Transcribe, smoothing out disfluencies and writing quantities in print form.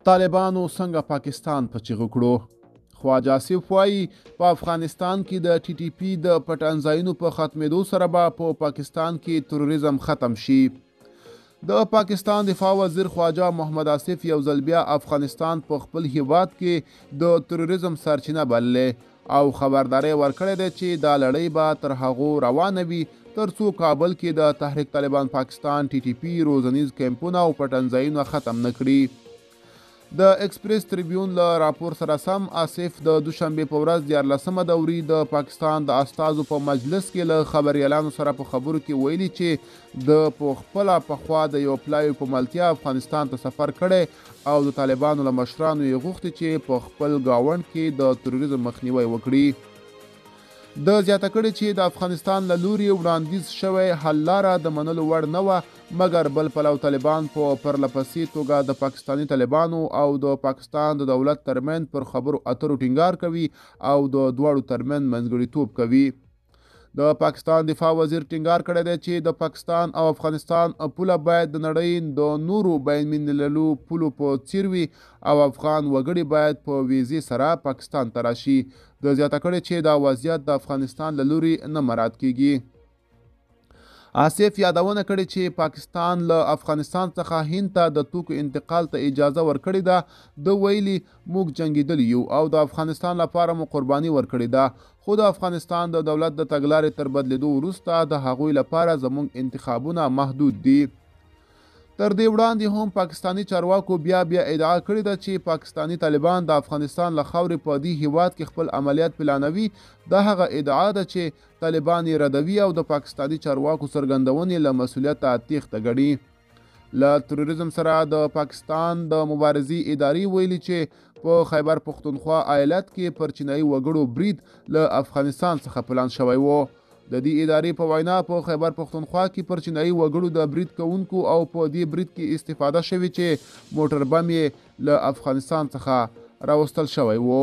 طالبانو څنګه پاکستان په چیغو کړو؟ خواجه آصف وایي په افغانستان کې د ټي ټي پي د پټنځایونو په ختمېدو سره به په پاکستان کې تروریزم ختم شي. د پاکستان دفاع وزیر خواجه محمد آصف یو ځل بیا افغانستان په خپل هیواد کې د تروریزم سرچینه بللې او خبرداری ورکړی دی چې دا لړۍ به تر هغو روانه وي ترڅو کابل کې د تحریک طالبان پاکستان ټي ټي پي روزنیز کمپونه او پټنځایونه ختم نه کړي. د ایکسپریس تریبیون له راپور سره سم، آصف د دوشنبې په ورځ 13مه د وري د پاکستان د استازو په مجلس کې له خبریالانو سره په خبرو کې ویلي چې ده په خپله پخوا د یوه پلاوي په ملتیا افغانستان ته سفر کړی او د طالبانو له مشرانو یې غوښتي چې په خپل ګاونډ کې د تروریزم مخنیوی وکړي. ده زیاته کړې چې د افغانستان له لوري وړاندیز شوې حل لاره د منلو وړ نه وه، مګر بل پلو طالبان په پرله پسې توګه د پاکستاني طالبانو او د پاکستان د دولت ترمنځ پر خبرو اترو ټینګار کوي او د دواړو ترمنځ منځګړیتوب کوي. د پاکستان دفاع وزیر ټینګار کړی دی چې د پاکستان او افغانستان پوله باید د نړۍ د نورو بین المللو پولو په څیر وي او افغان وګړي باید په ویزې سره پاکستان ته راشي. ده زیاته کړې چې دا وضعیت د افغانستان له لوري نه مراعات کیږي. آصف یادونه کړې چې پاکستان له افغانستان څخه هند ته د توکو انتقال ته اجازه ورکړې ده. ده ویلي، موږ جنګېدلي یو او د افغانستان لپاره مو قرباني ورکړې ده، خو د افغانستان د دولت د تګلارې تر بدلېدو وروسته د هغوی لپاره زموږ انتخابونه محدود دي. تر دې وړاندې هم پاکستاني چارواکو بیا بیا ادعا کړې ده چې پاکستاني طالبان د افغانستان له خاورې په دې هیواد کې خپل عملیات پلانوي. دا هغه ادعا ده چې طالبان یې ردوي او د پاکستاني چارواکو څرګندونې له مسؤلیته تېښته ګڼي. له تروریزم سره د پاکستان د مبارزې ادارې ویلي چې په خیبر پښتونخوا ایالت کې پر چینایي وګړو برید له افغانستان څخه پلان شوی و. د دې ادارې په وینا په خیبر پښتونخوا کې پر چینایي وګړو د برید کوونکو او په دې برید کې استفاده شوې چې موټر بم یې له افغانستان څخه راوستل شوی و.